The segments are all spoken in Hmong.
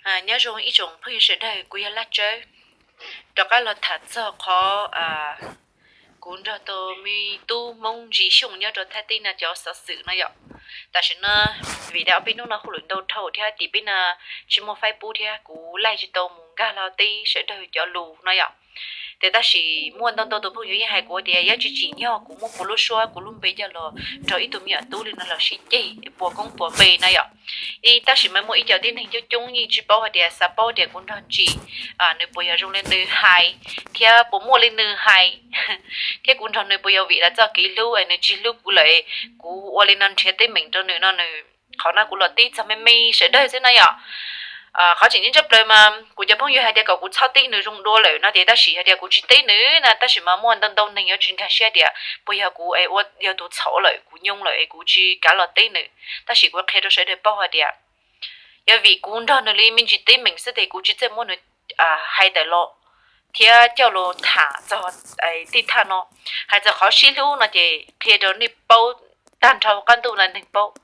Nyob zoo ib tsoom phooj ywg sawv daws, kuv yog Laj Tsawb, rov qab los tham txog qhov kuv nrog tau me tub Hmoob ntsis xyooj nyob rau Thaib teb no cov xov xwm no yom. Tam sim no vim tias ob peb hnub no hauj lwm ntau dhau thiab tim peb no tsis muaj Facebook thiab kuv laij tsis tau mus nkag los teb sawv daws cov lus no yom. Ces tab sis muaj ntau ntau tus phooj ywg yeej hais kuv tias yuav tsis tsim nyog kuv muab kuv lub suab kuv lub npe coj los nrog ib tug me nyuam tub li no los sib ceg puas koob puas npe no yom. Tab sis mas muaj ib co tib neeg coob coob yeej tsis paub hais tias xav paub tias kuv nrog Ntsis nws puas yog zoo li nws hais thiab puas muaj li nws hais, thiab kuv nrog nws puas yog vim lawv txoj kev hlub es nws tsis hlub kuv lawm, kuv ua li no nrhiav teeb meem rau nws no nws. Qhov no kuv los teb txog me me sawv daws xwb no yom. Qhov tseem ceeb tshaj plaws mas kuv cov phooj ywg hais tias kom kuv txhob teb nws zoo dua lawm no ces tab sis hais tias kuv tsis teb nws na, tab sis mas muaj ntau ntau neeg yuav tsis nkag siab tias puas yog kuv es ua yog tus txhaum lawm, kuv nyoo lawm es kuv tsis kav los teb nws. Tab sis kuv qhia rau sawv daws paub hais tias yog vim kuv nrog nws li me ntsis teeb meem xwb ces kuv tsis txawj muab nws hais tawm los thiab coj los tham txog tej thaj no. Hais txog qhov sib hlub no ces qhia rau nej paub tag nrho qab ntuj no neeg paub.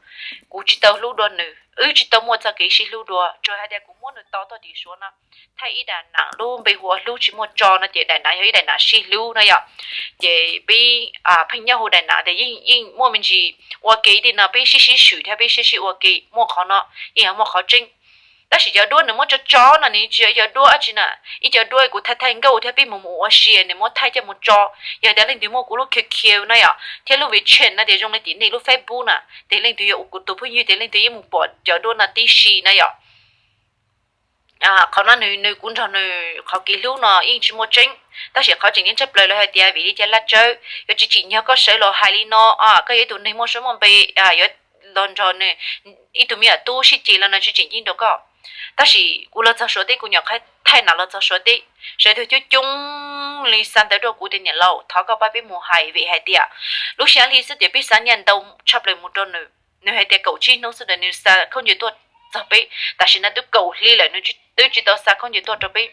Kuv tsis tau hlub dua nws, wb tsis tau muaj txoj kev sib hlub dua, tsuas hais tias kuv muab nws tos tuaj tim Suav no, thaij ib daim nam lub npe hu ua Hlub Tsis Muaj Tso no ces daim nam yog ib daim nam sib hlub no yom. Ces peb pheej nyob hu daim nam tias yeej yeej muaj me ntsis ua ke tej no peb sib sib swm thiab peb sib sib ua ke, muaj qhov no yeej yog muaj qhov tseeb. Tab sis cov duab nws muab tso tso no nws tsis yog cov duab dab tsi na, ib co duab kuv thaij thaij nkauj thiab peb mus mus ua si nws muab thaij coj mus tso. Yog tias leej twg muaj kuv lub Q Q no yom thiab lub WeChat no tias zoo li tim nej lub Facebook na, ces leej twg yog kuv tus phooj ywg ces leej twg yeej mus pom cov duab no tib si na yom. Qhov no nws nws kuv nrog nws qhov kev hlub no yeej tsis muaj tseeb, tab sis qhov tseem ceeb tshaj plaws lawv hais tias vim li cas Laj Tsawb yuav tsis tsim nyog koj sawv los hais li no, koj yog ib tug neeg muaj suab muaj npe, yuav los nrog nws ib tug me nyuam tub sib ceg los no tsis tseem ceeb rau koj. Tab sis kuv los txog Suav teb kuv nyuam qhuav thaij nam los txog Suav teb, sawv daws coob coob li xa ntawv rau kuv tias niam laus thov koj pab peb mus hais vim hais tias lub sij hawm li xwb tias peb xa nyiaj ntau tshaj plaws mus rau nws. Nws hais tias kaum tsib hnub xwb ntawd nws xa khaub ncaws tuaj txog peb, tam sim no twb kaum hli lawm nws twb tsis tau xa khaub ncaws tuaj rau peb.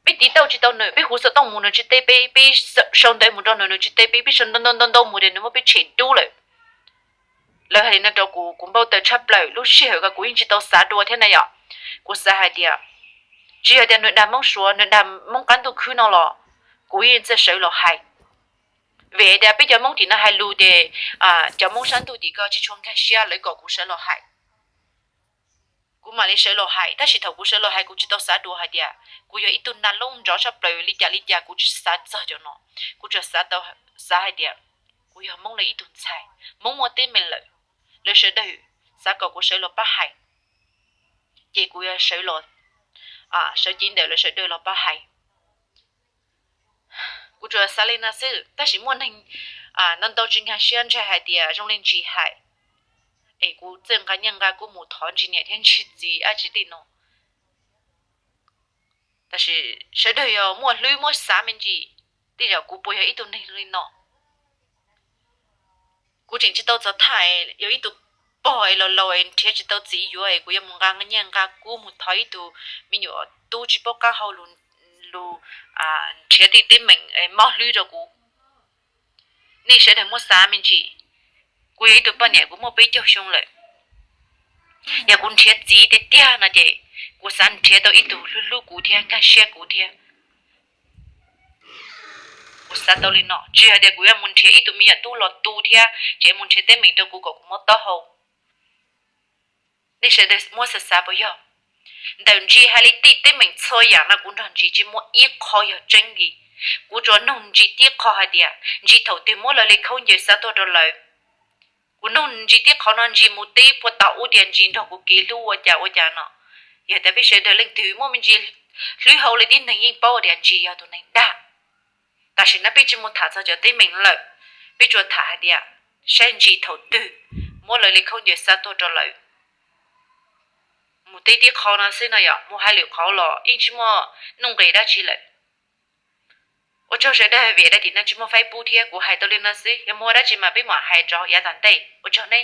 Peb tiv tauj tsis tau nws, peb hu xov tooj mus nws tsis teb peb, peb sau ntawv mus rau nws nws tsis teb peb, peb sau ntau ntau ntau ntau mus tias nws muab peb tshem dub lawm. Lawv hais li no rau kuv, kuv npau taws tshaj plaws, lub sij hawm ko kuv yeej tsis tau xav dua thiab na yom. Kuv xav hais tias tsis yog tias nws dag Hmoob Suav, nws dag Hmoob qab ntuj khwb no los kuv yeej txawj sawv los hais. Vim tias peb cov Hmoob tim no hais lus ces cov Hmoob sab ntuj tim ko tsis tshua nkag siab lawv kom kuv sawv los hais. Kuv mam li sawv los hais, tab sis thaum kuv sawv los hais kuv tsis tau xav dua hais tias kuv yog ib tug nag loob nrov tshaj plaws li cas li cas kuv tsis xav txog cov no. Kuv tsuas xav tau, xav hais tias kuv yog Hmoob li ib tug ntxhais, Hmoob muaj teeb meem lawm, lawv sawv daws xav kom kuv sawv los pab hais, ces kuv yog sawv los, sawv cev ntawm lawv sawv daws los pab hais. Kuv tsuas xav li no xwb, tab sis muaj neeg ntau ntau tsis nkag siab ntshai hais tias zoo li Ntsis hais, es kuv txawj nqa nyiaj nqa kub mus thov Ntsis niam thiab Ntsis txiv dab tsi tej no. Tab sis sawv daws yog muaj hlwb muab xav me ntsis, tej zaum kuv puas yog ib tug neeg li no. Kuv tseem tsis tau txog thaj yog ib tug pog es laus laus es nrhiav tsis tau txiv yuav es kuv yuav mus nqa nyiaj nqa kub mus thov ib tug me nyuam tub tsis paub qab hau lus, nrhiav tej teeb meem mob hlwb rau kuv. Nej sawv daws muab xav me ntsis, kuv yog ib tug poj niam kuv muaj peb caug xyoo lawm. Yog kuv nrhiav txiv tiag tiag no ces kuv xav nrhiav tau ib tug hlub hlub kuv thiab nkag siab kuv thiab. Kuv xav tau li no, tsis hais tias kuv yuav mus nrhiav ib tug me nyuam tub los tu thiab ces mus nrhiav teeb meem rau kuv kom kuv mob taub hau. Nej sawv daws muab xav xav puas yog? Ntawm Ntsis hais li tej teeb meem txhua yam no kuv nrog Ntsis tsis muaj ib qho yog tseeb li. Kuv tsuas nug Ntsis tib qho hais tias Ntsis thaum twg muab lawv li khaub ncaws xa tuaj rau lawv. Kuv nug Ntsis tib qho no Ntsis mus teb puas tau ua tias Ntsis nrog kuv kev hlub ua cas ua cas no. Yog tias peb sawv daws leej twg muaj me ntsis hlwb hau li tib neeg yeej paub tias Ntsis yog tus neeg dag. Tam sim no peb tsis mus tham txog cov teeb meem lawm, peb tsuas tham hais tias saib Ntsis thaum twg muab lawv li khaub ncaws xa tuaj rau lawv. Mus teb tib qho no xwb no yom, mus hais lwm qhov los yeej tsis muaj nuj nqis dab tsi lawm. Ua tsaug sawv daws vim daim tim no tsis muaj Facebook thiab kuv hais tau li no xwb, yog muaj dab tsi mas peb mam hais rov yav tom ntej. Ua tsaug nej.